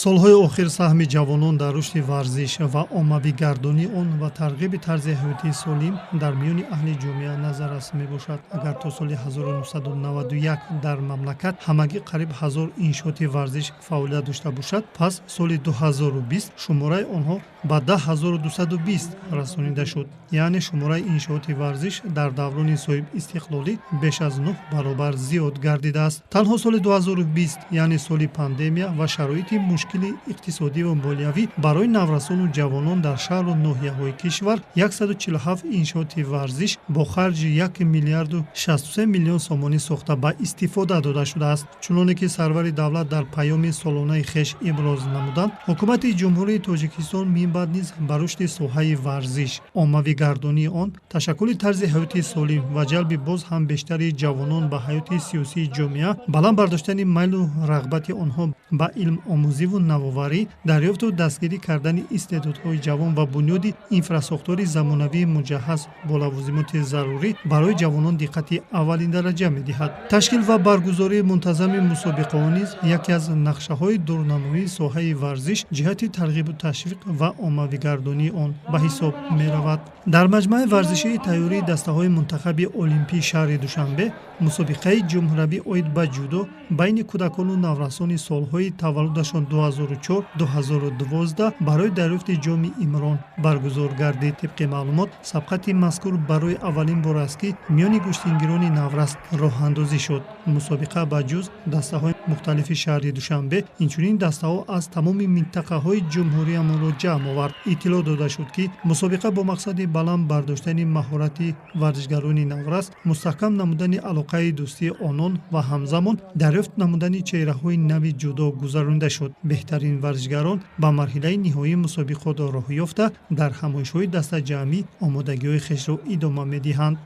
Солҳои охир саҳми ҷавонон дар рушди варзиш ва оммавигардонии он ва тарғиби тарзи ҳаётии солим дар миёни аҳли ҷомеа назаррас мебошад. Агар то соли 1991 дар мамлакат ҳамагӣ қариб 1000 иншооти варзиш фаъолият дошта бошад, пас соли 2020 шумораи онҳо ба 10220 расонида шуд. Яъне шумораи иншооти варзиш дар даврони соҳибистиқлолӣ беш аз 9 баробар зиёд гардидааст. Танҳо соли 2020, яъне соли пандемия ва шароити мушкили иқтисодӣ ва молиявӣ барои наврасону ҷавонон дар шаҳру ноҳияҳои кишвар 147 иншооти варзиш бо харҷи 1 миллиарду 63 миллион сомонӣ сохта ба истифода дода шудааст. Чуноне ки сарвари давлат дар паёми солонаи хеш иброз намуданд, ҳукумати Ҷумҳурии Тоҷикистон минбаъд низ ба рушди соҳаи варзиш, оммавигардонии он, ташаккули тарзи ҳаёти солим ва ҷалби боз ҳам бештари ҷавонон ба ҳаёти сиёсии ҷомеа, баланд бардоштани майлу рағбати онҳо ба илмомӯзиву навоварӣ, дарёфту дастгирӣ кардани истеъдодҳои ҷавон ва бунёди инфрасохтори замонавии муҷаҳҳаз бо лавозимоти зарурӣ барои ҷавонон диққати аввалиндараҷа медиҳад. Ташкил ва баргузории мунтазами мусобиқаҳо низ яке аз нақшаҳои дурнамоии соҳаи варзиш ҷиҳати тарғибу ташвиқ ва оммавигардонии он ба ҳисоб меравад. Дар маҷмӯаи варзишии тайёрии дастаҳои мунтахаби олимпии шаҳри Душанбе мусобиқаи ҷумҳуравӣ оид ба ҷудо байни кӯдакону наврасони солҳои таваллудашон 2004-2012 барои дарёфти ҷоми Имрон баргузор гардид. Тибқи маълумот, сабқати мазкур барои аввалин бор аст, ки миёни гӯштингирони наврас роҳандозӣ шуд. Мусобиқа ба ҷуз дастаҳои мухталифи шаҳри Душанбе, инчунин дастаҳо аз тамоми минтақаҳои ҷумҳуриямонро ҷамъ овард. Иттилоъ дода шуд, ки мусобиқа бо мақсади баланд бардоштани маҳорати варзишгарони наврас, мустаҳкам намудани алоқаи дӯстии онон ва ҳамзамон дарёфт намудани чеҳраҳои нави ҷудо гузаронида шуд. Беҳтарин варзишгарон ба марҳилаи ниҳоии мусобиқот роҳ ёфта, дар ҳамоишҳои дастаҷамъӣ омодагиҳои хешро идома медиҳанд.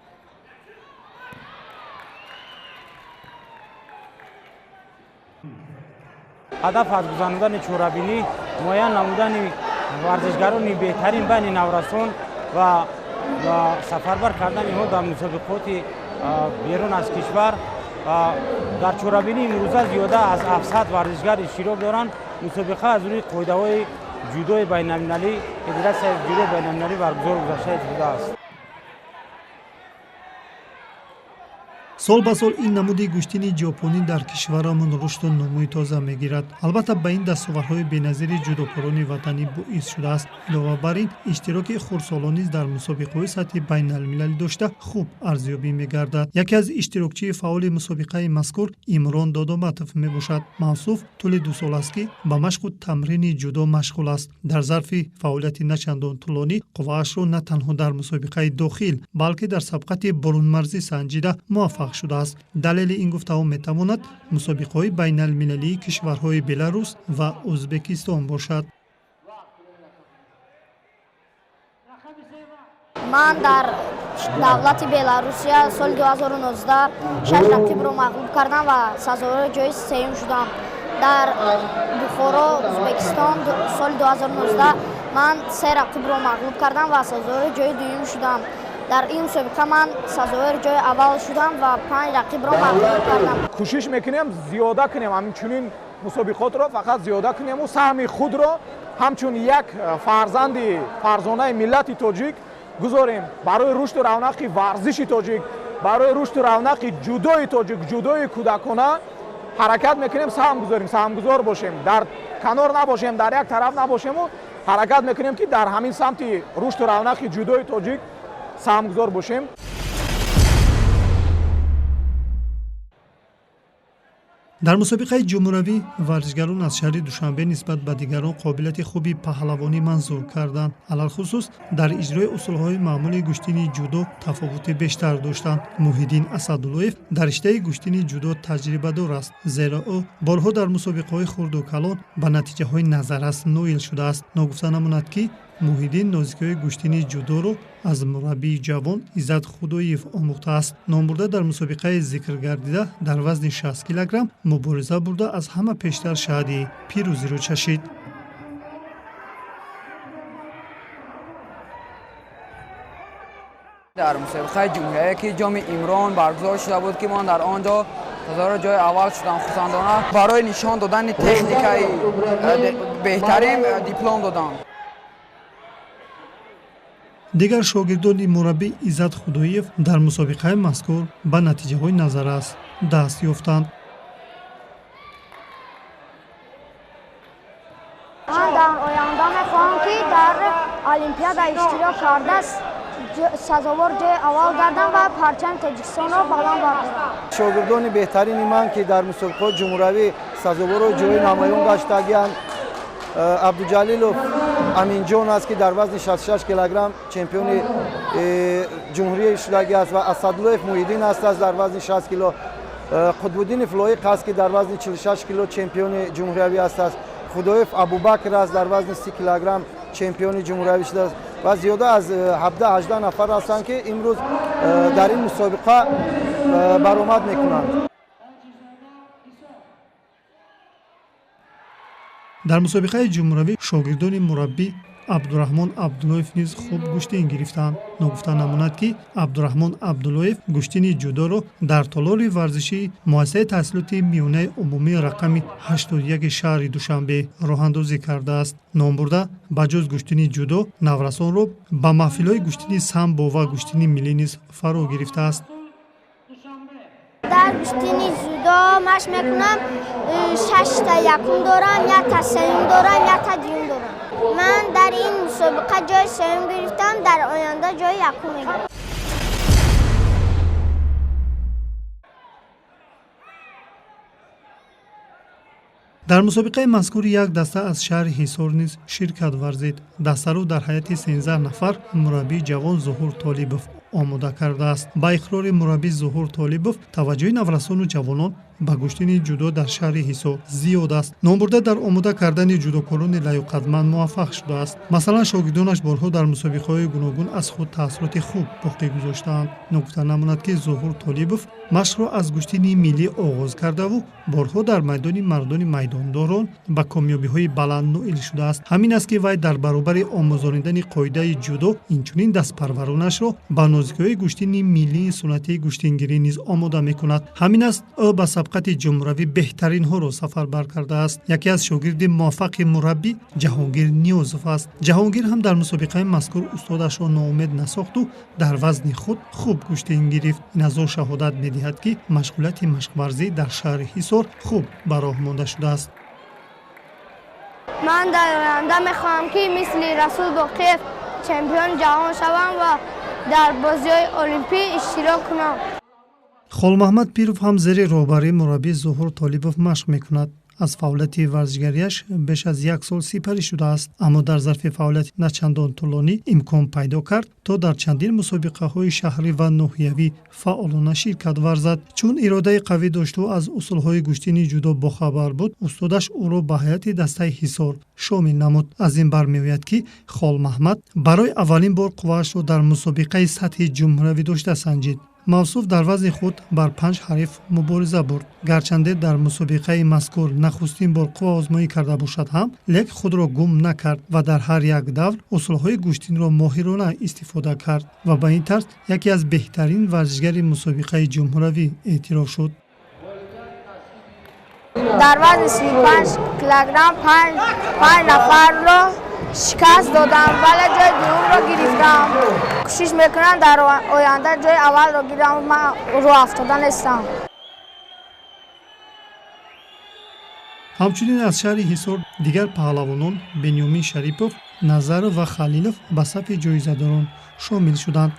Ҳадаф аз гузаронидани чорабинӣ муайян намудани варзишгарони беҳтарин байни наврасон ва сафарбар кардани онҳо дар мусобиқоти берун аз кишвар. Дар чорабинӣ имрӯза зиёда аз 700 варзишгар иштирок доранд. Мусобиқа аз рӯи қоидаҳои ҷудои байналмилалӣ, федератсияи ҷудои байналмилалӣ баргузор гузашта шудааст. Сол ба сол ин намуди гӯштини ҷопонӣ дар кишварамон рушду нумӯи тоза мегирад. Албатта, ба ин дастовардҳои беназири ҷудокорони ватанӣ боис шудааст. Илова бар ин, иштироки хурдсолон низ дар мусобиқаҳои сатҳи байналмилалӣ дошта хуб арзёбӣ мегардад. Яке аз иштирокчии фаъоли мусобиқаи мазкур Имрон Додоматов мебошад. Мавсуф тӯли 2 сол аст, ки ба машқу тамрини ҷудо машғул аст. Дар зарфи фаъолияти начандон тӯлонӣ қувваашро на танҳо дар мусобиқаи дохил, балки дар сабқати бурунмарзӣ санҷида муваффақ шудааст. Далели ин гуфтаҳо метавонад мусобиқаҳои байналмилалии кишварҳои Беларус ва Ӯзбекистон бошад. Ман дар давлати Беларусия соли 2019 6 рақибро мағлуб кардам ва сазовори ҷои сеюм шудам. Дар Бухоро, Ӯзбекистон соли 2019 ман 3 рақибро мағлуб кардам ва сазовори ҷои дуюм шудам. Дар ин мусобиқа ман сазовори ҷои аввал шудам ва 5 рақибро мағлуб кардам. Кӯшиш мекунем зиёда кунем ҳамчунин мусобиқотро, фақат зиёда кунему саҳми худро ҳамчун як фарзанди фарзонаи миллати тоҷик гузорем барои рушду равнақи варзиши тоҷик, барои рушду равнақи ҷудои тоҷик, ҷудои кӯдакона ҳаракат мекунем, саҳм гузорем, саҳмгузор бошем, дар канор набошем, дар як тараф набошему ҳаракат мекунем, ки дар ҳамин самти рушду равнақи ҷудои тоҷик саҳмгузор бошем. Дар мусобиқаи ҷумҳуравӣ варзишгарон аз шаҳри Душанбе нисбат ба дигарон қобилияти хуби паҳлавонӣ манзур карданд. Алалхусус дар иҷрои усулҳои маъмули гӯштини ҷудо тафовути бештар доштанд. Муҳиддин Асадуллоев дар риштаи гӯштини ҷудо таҷрибадор аст, зеро ӯ борҳо дар мусобиқаҳои хурду калон ба натиҷаҳои назаррас ноил шудааст. Ногуфта намонад, ки Муҳиддин нозикиҳои гӯштини ҷудоро аз мураббии ҷавон Иззат Худоев омӯхтааст. Номбурда дар мусобиқаи зикргардида дар вазни 60 килограмм мубориза бурда аз ҳама пештар шаҳди пирӯзиро чашид. Дар мусобиқаи ҷумҳуриявие, ки ҷоми Имрон баргузор шуда буд, ки ман дар он ҷо Сазовори ҷои аввал шудам хусандона. Барои нишон додани техникаи беҳтарин диплом додам. Дигар шогирдони мураббӣ Иззат Худоев дар мусобиқаи мазкур ба натиҷаҳои назаррас даст ёфтанд. Ман дар оянда мехоҳам, ки дар олимпиада иштирок карда сазовор ҷои аввал гардам ва парчами Тоҷикистонро баланд бардорам. Шогирдони беҳтарини ман, ки дар мусобиқаҳои ҷумҳуравӣ сазоворро ҷои намоён гаштагианд, Абдуҷалилов Аминҷон аст, ки дар вазни 66 килограмм чемпиони ҷумҳурӣ шудагӣ аст, ва Асадуллоев Муҳиддин аст дар вазни 60 кило, Қутбуддинов Лоиқ аст, ки дар вазни 46 кило чемпиони ҷумҳуриявӣ аст, Худоев Абубакр аст, дар вазни 30 килограмм чемпиони ҷумҳуриявӣ шудааст ва зиёда аз 17-18 нафар ҳастанд, ки имрӯз дар ин мусобиқа баромад мекунанд. Дар мусобиқаи ҷумҳуравӣ шогирдони мураббӣ Абдураҳмон Абдуллоев низ хуб гӯштин гирифтанд. Ногуфта намонад, ки Абдураҳмон Абдуллоев гӯштини ҷудоро дар толори варзишии муассисаи таҳсилоти миёнаи умумии рақами 81 шаҳри Душанбе роҳандозӣ кардааст. Номбурда ба ҷуз гӯштини ҷудо наврасонро ба маҳфилҳои гӯштини самбо ва гӯштини миллӣ низ фаро гирифтааст. Дар гӯштини ҷудо машқ мекунам, 6та якум дорам, 1та сеюм дорам, 1та дуюм дорам. Ман дар ин мусобиқа ҷои сеюм гирифтам, дар оянда ҷои якум мегирам. Дар мусобиқаи мазкур як даста аз шаҳри Ҳисор низ ширкат варзид. Дастаро дар ҳайати 13 нафар мураббии ҷавон Зуҳур Толибов омода кардааст. Ба иқрори мураббӣ Зуҳур Толибов, таваҷҷӯҳи наврасону ҷавонон ба гӯштини ҷудо дар шаҳри Ҳисор зиёд аст. Номбурда дар омода кардани ҷудокорони лаёқатманд муваффақ шудааст. Масалан, шогирдонаш борҳо дар мусобиқаҳои гуногун аз худ таассуроти хуб боқӣ гузоштаанд. Ногуфта намонад, ки Зуҳур Толибов машқро аз гӯштини миллӣ оғоз кардаву борҳо дар майдони мардони майдондорон ба комёбиҳои баланд ноил шудааст. Ҳамин аст, ки вай дар баробари омӯзонидани қоидаи ҷудо инчунин дастпарваронашро ба нозикиҳои гӯштини миллии суннатии гӯштингирӣ низ омода мекунад. Ҳамин аст, ӯ ба сабқати ҷумҳуравӣ беҳтаринҳоро сафарбар кардааст. Яке аз шогирди муваффақи мураббӣ Ҷаҳонгир Ниёзов аст. Ҷаҳонгир ҳам дар мусобиқаи мазкур устодашро ноумед насохту дар вазни худ хуб гӯштин гирифт. Ин аз он шаҳодат медиҳад, ки машғулияти машқварзӣ дар шаҳри Ҳисор хуб ба роҳ монда шудааст. Ман дар оянда мехоҳам, ки мисли Расул Боқиев чемпиони ҷаҳон шавам ва дар бозиҳои олимпӣ иштирок кунам. Холмаҳмад Пиров ҳам зери роҳбарии мураббӣ Зуҳур Толибов машқ мекунад. Аз фаъолияти варзишгариаш беш аз як сол сипарӣ шудааст, аммо дар зарфи фаъолияти начандон тӯлонӣ имкон пайдо кард, то дар чандин мусобиқаҳои шаҳрӣ ва ноҳиявӣ фаъолона ширкат варзад. Чун иродаи қавӣ дошту аз усулҳои гӯштини ҷудо бохабар буд, устодаш ӯро ба ҳайати дастаи Ҳисор шомил намуд. Аз ин бармеояд, ки Холмаҳмад барои аввалин бор қувваашро дар мусобиқаи сатҳи ҷумҳуравӣ дошта санҷид. Мавсуф дар вазни худ бар 5 ҳариф мубориза бурд. Гарчанде дар мусобиқаи мазкур нахустин бор қувваозмоӣ карда бошад ҳам, лек худро гум накард ва дар ҳар як давр усулҳои гӯштинро моҳирона истифода кард ва ба ин тарз яке аз беҳтарин варзишгари мусобиқаи ҷумҳуравӣ эътироф шуд. Дар вазни 35 килограмм 5 нафарро шикаст додам, вале ҷои дуюмро гирифтам. Кӯшиш мекунам дар оянда ҷои аввалро гирам, ман рӯҳафтода нестам. Ҳамчунин аз шаҳри Ҳисор дигар паҳлавонон Бенёмин Шарипов, Назаров ва Халилов ба сафи ҷоизадорон шомил шуданд.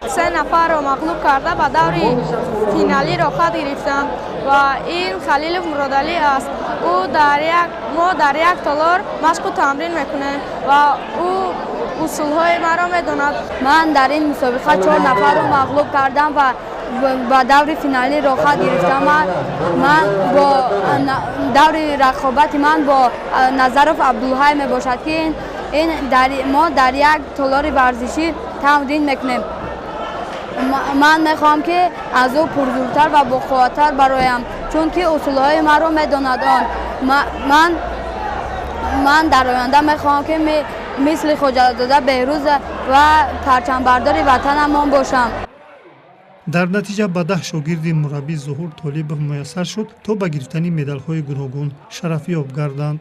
3 нафарро мағлуб карда ба даври финалӣ роҳхат гирифтам ва ин Халилов Муродалӣ аст. Мо дар як толор машқу тамрин мекунем ва ӯ усулҳои маро медонад. Ман дар ин мусобиқа 4 нафарро мағлуб кардам ва ба даври финалӣ роҳхат гирифтам. Ман бо даври рақобати ман бо Назаров Абдулҳай мебошад, ки мо дар як толори варзишӣ тамрин мекунем. Ман мехоҳам, ки аз ӯ пурзӯртар ва боқувваттар бароям, чунки усулҳои маро медонад он. Ман дар оянда мехоҳам, ки мисли Хоҷазода Беҳрӯз ва парчамбардори ватанамон бошам. Дар натиҷа ба 10 шогирди мураббӣ Зуҳур Толибов муяссар шуд, то ба гирифтани медалҳои гуногун шарафёб гарданд.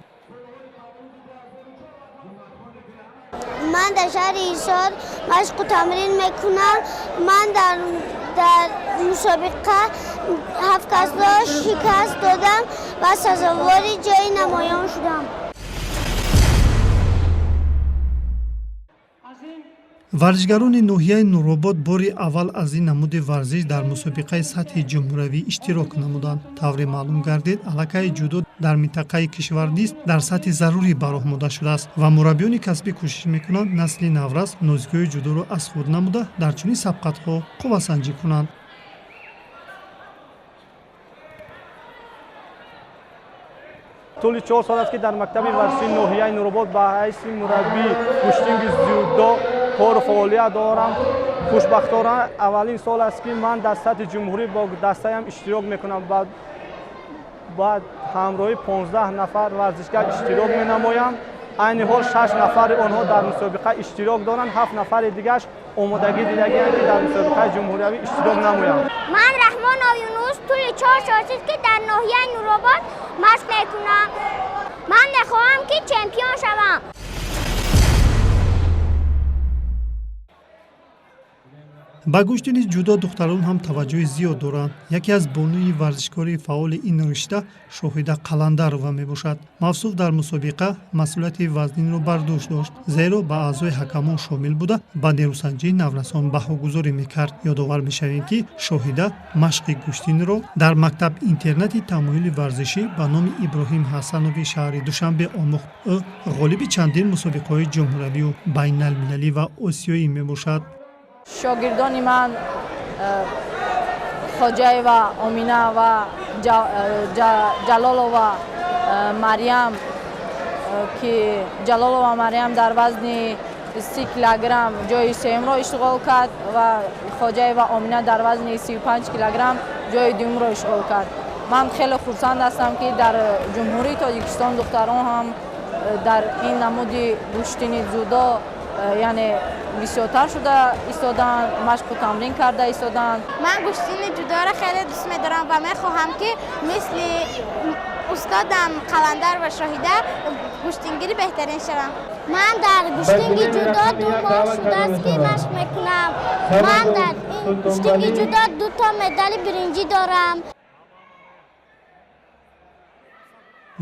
Ман дар шаҳри Ҳисор машқу тамрин мекунам. Ман дар мусобиқа 7 касро шикаст додам ва сазовори ҷои намоён шудам. Варзишгарони ноҳияи Нуробод бори аввал аз ин намуди варзиш дар мусобиқаи сатҳи ҷумҳуравӣ иштирок намуданд. Тавре маълум гардид, аллакай ҷудо дар минтақаи кишвар низ дар сатҳи зарурӣ ба роҳ монда шудааст ва мураббиёни касбӣ кӯшиш мекунанд насли наврас нозикиҳои ҷудоро аз худ намуда дар чунин сабқатҳо қуввасанҷӣ кунанд. Тӯли 4 сол аст, ки дар мактаби варзишии ноҳияи Нуробод ба ҳайси мураббии гӯштинги дзюдо кору фаъолият дорам. Хушбахтона, аввалин сол аст, ки ман дар сатҳи ҷумҳурӣ бо дастаям иштирок мекунам. Ба ҳамроҳи 15 нафар варзишгар иштирок менамоям. Айни ҳол 6 нафари онҳо дар мусобиқа иштирок доранд, 7 нафари дигараш омодагӣ дидагианд, ки дар мусобиқаи ҷумҳуриявӣ иштирок намоянд. Ман Раҳмонов Юнус, тӯли 4 сол шуд, ки дар ноҳияи Нуробод машқ мекунам. Ман мехоҳам, ки чемпион шавам. Ба гӯштини ҷудо духтарон ҳам таваҷҷӯҳи зиёд доранд. Яке аз бонуи варзишкори фаъоли ин ришта Шоҳида Қаландарова мебошад. Мавсуф дар мусобиқа масъулияти вазнинро бар дӯш дошт, зеро ба аъзои ҳакамон шомил буда ба нерӯсанҷии наврасон баҳогузорӣ мекард. Ёдовар мешавем, ки Шоҳида машқи гӯштинро дар мактаб-интернати тамоюли варзишӣ ба номи Иброҳим Ҳасанови шаҳри Душанбе омӯхт. Ӯ ғолиби чандин мусобиқаҳои ҷумҳуравию байналмилалӣ ва осиёӣ мебошад. Шогирдони ман Хоҷаева Омина ва Ҷалолова Марьям, ки Ҷалолова Марьям дар вазни 30 килограмм ҷои сеюмро ишғол кард ва Хоҷаева Омина дар вазни 35 килограмм ҷои дуюмро ишғол кард. Ман хеле хурсанд ҳастам, ки дар Ҷумҳурии Тоҷикистон духтарон ҳам дар ин намуди гӯштини дзюдо, яъне бисёртар шуда истодаанд, машқу тамрин карда истодаанд. Ман гӯштини ҷудоро хеле дӯст медорам ва мехоҳам, ки мисли устодам Қаландар ва Шоҳида гӯштингири беҳтарин шавам. Ман дар гӯштинги ҷудо 2 моҳ шудааст, ки машқ мекунам. Ман дар гӯштинги ҷудо 2 то медали биринҷӣ дорам.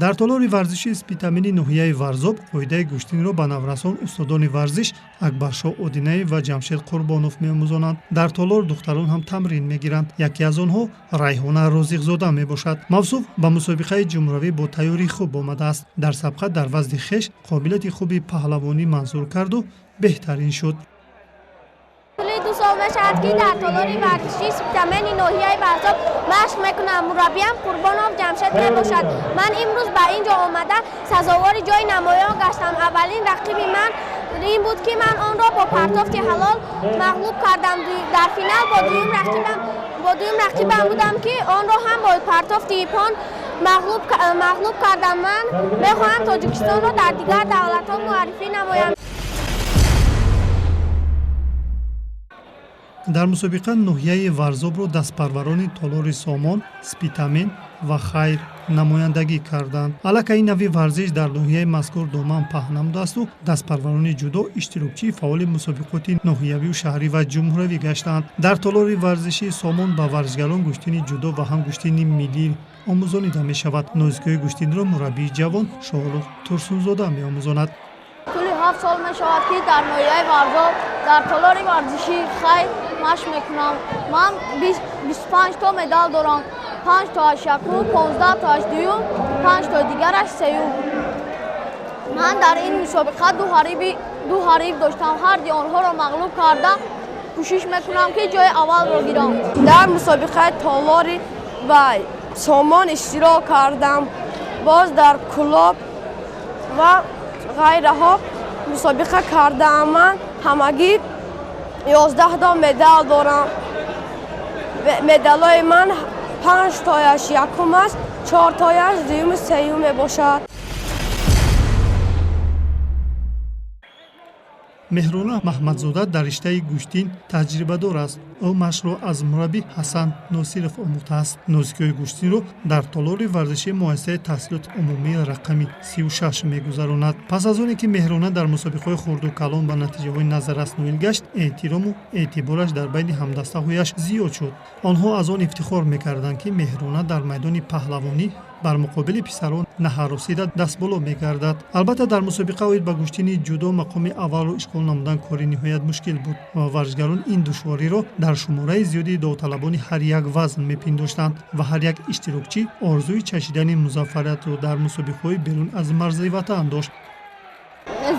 Дар толори варзиши Спитамени ноҳияи Варзоб қоидаи гӯштинро ба наврасон устодони варзиш Акбаршоҳ Одинаев ва Ҷамшед Қурбонов меомӯзонанд. Дар толор духтарон ҳам тамрин мегиранд. Яке аз онҳо Райҳона Розиқзода мебошад. Мавсуф ба мусобиқаи ҷумҳуравӣ бо тайёрии хуб омадааст. Дар сабқат дар вазни хеш қобилияти хуби паҳлавонӣ манзур карду беҳтарин шуд. Тӯли 2 сол мешавад, ки дар толори варзишии Спитамени ноҳияи Варзоб машқ мекунам. Мураббиям Қурбонов Ҷамшед мебошад. Ман имрӯз ба ин ҷо омада сазовори ҷои намоён гаштам. Аввалин рақиби ман ин буд, ки ман онро бо партофти ҳалол мағлуб кардам. Дар финал бо дуюм рақибам будам, ки онро ҳам бо партофти ипон мағлуб кардам. Ман мехоҳам Тоҷикистонро дар дигар давлатҳо муаррифӣ намоям. Дар мусобиқа ноҳияи Варзобро дастпарварони толори Сомон, Спитамен ва Хайр намояндагӣ карданд. Аллакай ин нави варзиш дар ноҳияи мазкур доман паҳн намудаасту дастпарварони ҷудо иштирокчии фаъоли мусобиқоти ноҳиявию шаҳрӣ ва ҷумҳуравӣ гаштанд. Дар толори варзишии Сомон ба варзишгарон гӯштини ҷудо ва ҳам гӯштини миллӣ омӯзонида мешавад. Нозикиҳои гӯштинро мураббии ҷавон Шоҳрух Турсунзода меомӯзонад. Тӯли 7 сол мешавад, ки дар ноҳияи Варзоб дар толори варзишии Хайр машқ мекунам. Ман 25 то медал дорам. 5 тоаш якум, 15 тоаш дуюм, 5 тои дигараш сеюм. Ман дар ин мусобиқа ду ҳариф доштам. Ҳарди онҳоро мағлуб карда кӯшиш мекунам, ки ҷои аввалро гирам. Дар мусобиқаи толори ва Сомон иштирок кардам. Боз дар Кӯлоб ва ғайраҳо мусобиқа кардаам. Ман ҳамагӣ 11 то медал дорам. Медалҳои ман 5 тояш якум аст, 4 тояш дуюму сеюм мебошад. Меҳрона Маҳмадзода дар риштаи гӯштин таҷрибадор аст. Ӯ машқро аз мураббӣ Ҳасан Носиров омӯхтааст. Нозикиҳои гӯштинро дар толори варзишии муассисаи таҳсилоти умумии рақами 36 мегузаронад. Пас аз оне ки Меҳрона дар мусобиқаҳои хурду калон ба натиҷаҳои назаррас ноил гашт, эҳтирому эътибораш дар байни ҳамдастаҳояш зиёд шуд. Онҳо аз он ифтихор мекарданд, ки Меҳрона дар майдони паҳлавонӣ бар муқобили писарон наҳаросида дастболо мегардад. Албатта, дар мусобиқа оид ба гӯштини ҷудо мақоми аввалро ишғол намудан кори ниҳоят мушкил буд ва варзишгарон ин душвориро дар шумораи зиёди довталабони ҳар як вазн мепиндоштанд ва ҳар як иштирокчӣ орзуи чашидани музаффариятро дар мусобиқаҳои берун аз марзи ватан дошт.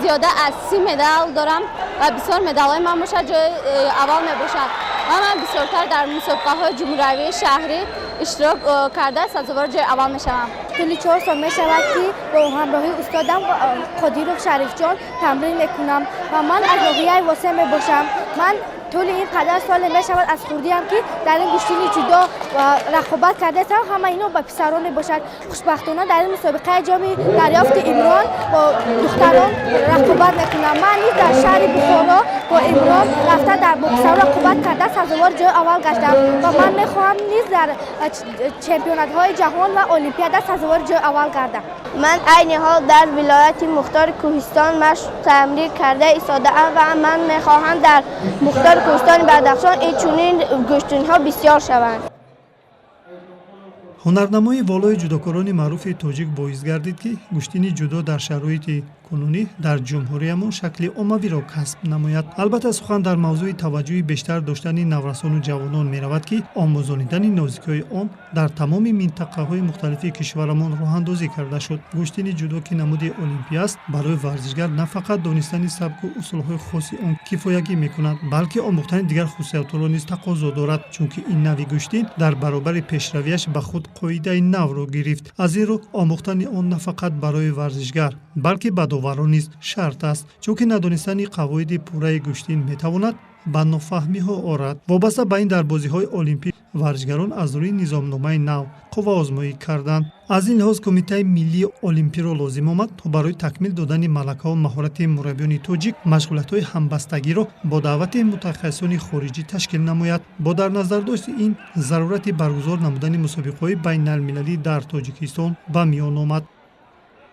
Зиёда аз 30 медал дорам ва бисёр медалҳои ман бошад ҷои аввал мебошад ва ман бисёртар дар мусобиқаҳои ҷумҳуриявии шаҳрӣ иштирок карда сазовори ҷои аввал мешавам. Тӯли 4 сол мешавад, ки бо ҳамроҳии устодам Қодиров Шарифҷон тамрин мекунам ва ман аз ноҳияи Восеъ мебошам. Ман тӯли ин қадар соле мешавад аз хурдиам, ки дар ин гӯштини ҷудо рақобат кардаастам. Ҳама ино ба писарон мебошад. Хушбахтона, дар ин мусобиқаи ҷоми дарёфти Имрон бо духтарон рақобат мекунам. Ман низ дар шаҳри Бухоро бо Имрон рафта дар бо писарон рақобат карда сазовори ҷои аввал гаштам ва ман мехоҳам низ дар чемпионатҳои ҷаҳон ва олимпиада сазовори ҷои аввал гардам. Ман айни ҳол дар вилояти Мухтори Кӯҳистон машқ тамрин карда истодаам ва ман мехоҳам дар Мухтори Кӯҳистони Бадахшон ин чунин гӯштинҳо бисёр шаванд. Ҳунарнамои волои ҷудокорони маъруфи тоҷик боис гардид, ки гӯштини ҷудо дар шароити кунунӣ дар ҷумҳуриямон шакли оммавиро касб намояд. Албатта, сухан дар мавзӯи таваҷҷӯҳи бештар доштани наврасону ҷавонон меравад, ки омӯзонидани нозикиҳои он дар тамоми минтақаҳои мухталифи кишварамон роҳандозӣ карда шуд. Гӯштини ҷудо, ки намуди олимпӣ аст, барои варзишгар на фақат донистани сабку усулҳои хоси он кифоягӣ мекунад, балки омӯхтани дигар хусусиятҳоро низ тақозо дорад, чунки ин нави гӯштин дар баробари пешравиаш ба худ қоидаи навро гирифт. Аз ин рӯ омӯхтани он на фақат барои варзишгар, балки ба доварон низ шарт аст, чунки надонистани қавоиди пурраи гӯштин метавонад ба нофаҳмиҳо орад. Вобаста ба ин, дар бозиҳои олимпӣ варзишгарон аз рӯи низомномаи нав қувваозмоӣ карданд. Аз ин лиҳоз Кумитаи миллии олимпиро лозим омад, то барои такмил додани малакаву маҳорати мураббиёни тоҷик машғулиятҳои ҳамбастагиро бо даъвати мутахассисони хориҷӣ ташкил намояд. Бо дар назардошти ин зарурати баргузор намудани мусобиқаҳои байналмилалӣ дар Тоҷикистон ба миён омад.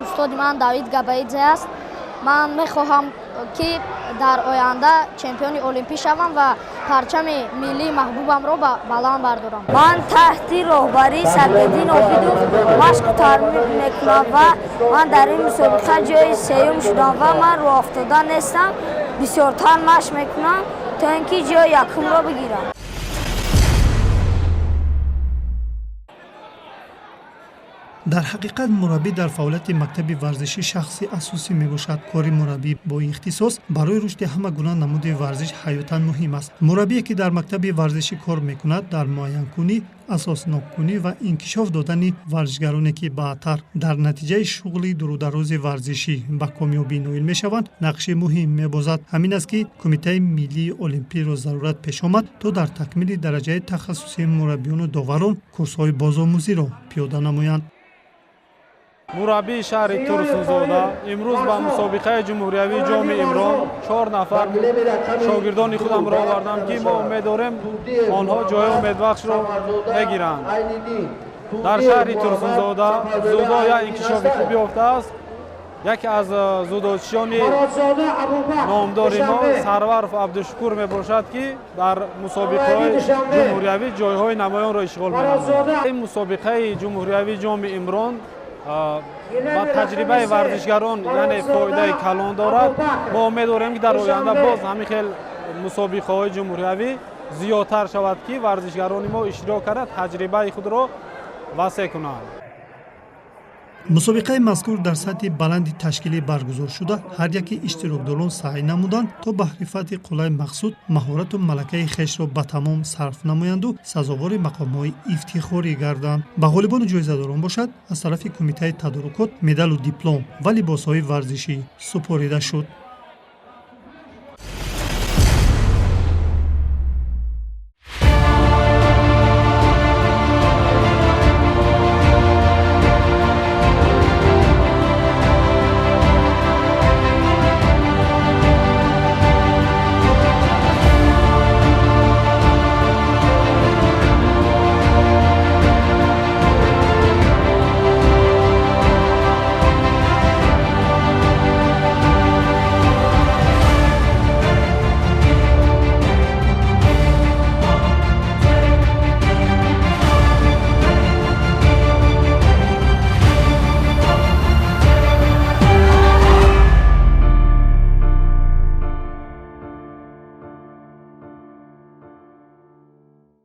Устоди ман Давид Габаидзе аст. Ман мехоҳам, ки дар оянда чемпиони олимпӣ шавам ва парчами миллии маҳбубамро баланд бардорам. Ман таҳти роҳбарии Садриддин Обидов машқу тамрин мекунам ва ман дар ин мусобиқа ҷои сеюм шудам ва ман роҳафтода нестам, бисёртар машқ мекунам, то ин ки ҷои якумро бигирам. Дар ҳақиқат, мураббӣ дар фаъолияти мактаби варзишӣ шахси асосӣ мебошад. Кори мураббӣ бо ихтисос барои рушди ҳама гуна намуди варзиш ҳаётан муҳим аст. Мураббие, ки дар мактаби варзишӣ кор мекунад, дар муайянкунӣ, асосноккунӣ ва инкишоф додани варзишгароне, ки баъдтар дар натиҷаи шуғли дурударози варзишӣ ба комёбӣ ноил мешаванд, нақши муҳим мебозад. Ҳамин аст, ки Кумитаи миллии олимпиро зарурат пеш омад, то дар такмили дараҷаи тахассусии мураббиёну доварон курсҳои бозомӯзиро пиёда намоянд. Мураббии шаҳри Турсунзода имрӯз ба мусобиқаи ҷумҳуриявии ҷоми Имрон 4 нафар шогирдони худамро овардам, ки мо умед дорем, онҳо ҷои умедбахшро мегиранд. Дар шаҳри Турсунзода дзюдо як инкишофи хуб ёфтааст. Яке аз дзюдочиёни номдори мо Сарваров Абдушукур мебошад, ки дар мусобиқаҳои ҷумҳуриявӣ ҷойҳои намоёнро ишғол менамояд. Ин мусобиқаи ҷумҳуриявии ҷоми Имрон ба таҷрибаи варзишгарон, яъне фоидаи калон дорад. Мо умед дорем, ки дар оянда боз ҳамин хел мусобиқаҳои ҷумҳуриявӣ зиёдтар шавад, ки варзишгарони мо иштирок карда таҷрибаи худро васеъ кунанд. Мусобиқаи мазкур дар сатҳи баланди ташкилӣ баргузор шуда, ҳар яки иштирокдорон саъй намуданд, то ба ҳрифати қуллаи мақсуд маҳорату малакаи хешро ба тамом сарф намоянду сазовори мақомҳои ифтихорӣ гарданд. Ба ғолибону ҷоизадорон бошад, аз тарафи кумитаи тадорукот медалу диплом ва либосҳои варзишӣ супорида шуд.